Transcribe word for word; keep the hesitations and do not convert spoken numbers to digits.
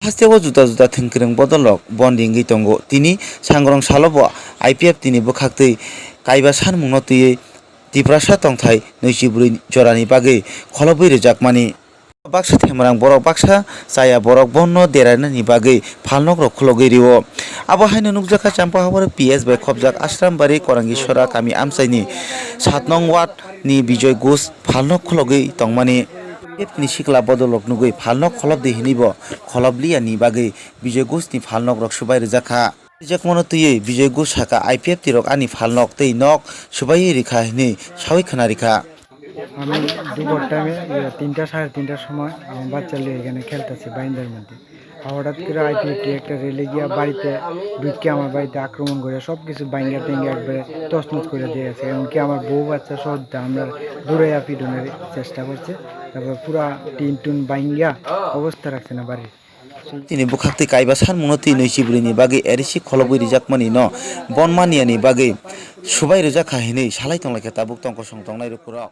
Hasteo juda juda thwngkwrwng bodolrok bon ringwi tongo. Tini sangrong salobo I P F T ni bwkhaktwi kaiba sanmungno twiwi Tiprasa tongthai nwichibrwi jorani bagwi kholobwi rwjakmani. Baksa themrang borok, baksa chaya borok bono derainani bagwi phalnokrok khulogwi rio. Abo haino nukjakha Champahawar P S bai khopjak Ashram Bari Korangishora kami amchaini sat nong ward ni Bijoy Ghosh phalnok khulogwi tongmani. F ni sikla bodolrok nugwi phalnok kholobdi hinwibo kholobliyani bagwi Bijoy Ghosh ni phalnokrok swbai rwjakha. Rijakmano twiwi Bijoy Ghosh sakha, I P F T rok ani phalnok tei nok swbaiwi rikha hinwi sawi khwna rikha. আমি দুপুর টাইমে, ইয়ে, তিনটা, সাড়ে তিনটার সময় আমার বাচ্চা নিয়ে এখানে খেলতেছি বাইন্দার মধ্যে। হঠাৎ করে আইপিএফটি একটা রেলি গিয়া বাড়িতে ঢুকে আমার বাড়িতে আক্রমণ করে সব কিছু বাইঙ্গা টেঙ্গা একবারে তছনছ করে দিয়ে গেছে। এমনকি আমার বউ বাচ্চা সহ আমরা দৌড়াইয়া ফিডনের চেষ্টা করছে। তারপর পুরা টিন টুন বাইঙ্গা অবস্থা রাখছে না বাড়ির। Tini bwkhaktwi kaiba sanmungno twi nwichibrwini bagwi R S C kholobwi rijakmani no bon maniyani bagwi swbai rwjakha hinwi salai tonglaikha tabuk tongkosong tongnai rwphurok.